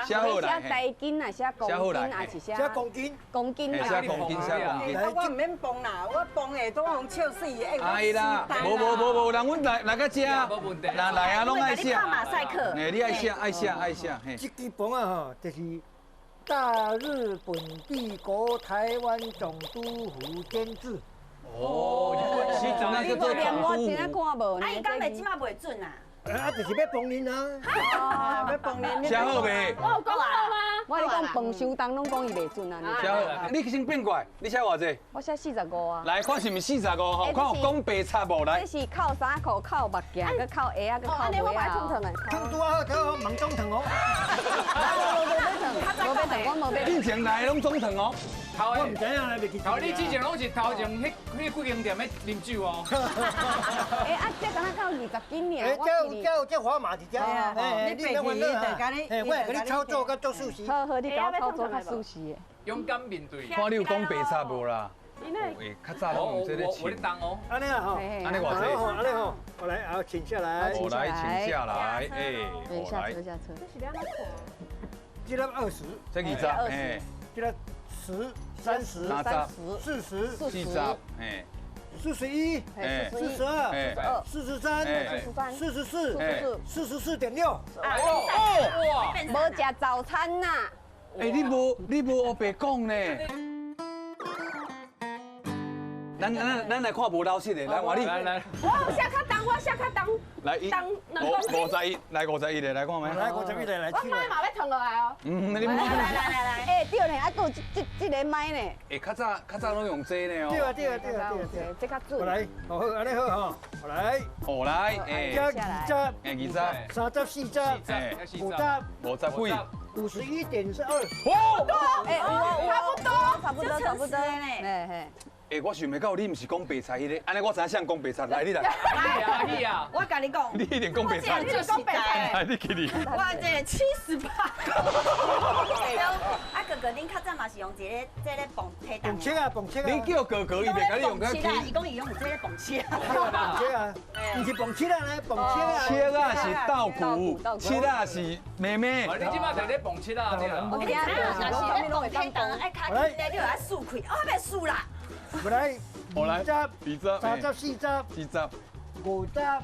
寫好來。寫台斤啊，寫公斤啊，是寫寫公斤。公斤。寫公斤，寫公斤。啊，我毋免磅啦，我磅的都予笑死。哎啦，無無無無，人阮來來到遮，來來啊，攏愛寫。拍馬賽克。哎，你愛寫愛寫愛寫。這支磅啊吼，就是大日本帝國臺灣總督府監製。哦，是那叫做總督府。啊，伊敢袂這馬袂準啊？啊，就是欲磅恁啊，欲磅恁。寫好未？我有講錯嗎？我咧講磅收重攏講伊袂準啊。寫好，你先變過來，你寫偌濟？我寫45啊。來，看是毋是四十五吼？看有講白賊無？來。這是扣衫褲、扣目鏡、閣扣鞋仔、閣扣襪仔。燙拄仔好，頭問總燙哦。無欲燙，我無欲。以前來攏總燙哦。我毋知影咧，袂記。頭你之前攏是頭前彼彼幾間店咧啉酒哦。欸啊，這敢若夠20斤爾。欸，這有這有這花馬佇遮。欸，你別去，就共你。欸，我會共你操作較足舒適。好好，你共我操作較舒適的。勇敢面對。看你有講白賊無啦？欸，較早攏用這个我咧重哦。按呢吼，按呢偌濟？按呢吼，我來啊，請下來。我來請下來，欸，下車下車。這是兩個。這粒20。這20，欸。這粒。10、30、40、40，哎，41，42，43，44，44.6。哦，無食早餐呐？哎，你無烏白講呢？咱來看無老實的，來換你。來來。我有寫較重，我寫較重。來一，51，來51的，來看覓？來51的來。我麥嘛欲褪落來哦。嗯，你。來來來來。欸，對呢，啊，閣有這個麥呢。欸，較早較早攏用這呢哦。對啊對啊對啊對啊，這較準。來，好好，按呢好吼，來。哦來，欸。加20，欸20，30、40，50，50幾。51.2。哦。欸，有哦，差不多，差不多，差不多呢。嘿嘿。欸，我想袂到你毋是講白菜彼个，按呢我知影誰講白菜，來你來。你啊，我共你講，你一定講白菜，你講白菜，來你去你。我這個78。啊哥哥，恁較早嘛是用一个這个磅體重。磅尺啊，磅尺啊。你叫哥哥，伊袂共你用個尺。伊講伊用這個磅尺啊。磅尺啊，毋是磅尺啊，磅尺啊。尺啊是稻穀，尺啊是妹妹。你這擺在咧磅尺啊？我知影，若是咧磅體重，愛跤起咧，你就愛數開，哦，袂數啦。來，我來，20、20、30、40、40、50、51、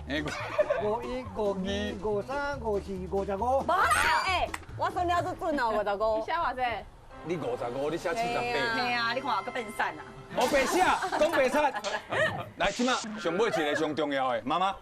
52、53、54、55。無啦，欸，我算了足準哦，55。你寫偌濟？你55，你寫78。嘿啊，你看閣變瘦啦。我白寫，講白賊。來，這擺上尾一个上重要的，媽媽。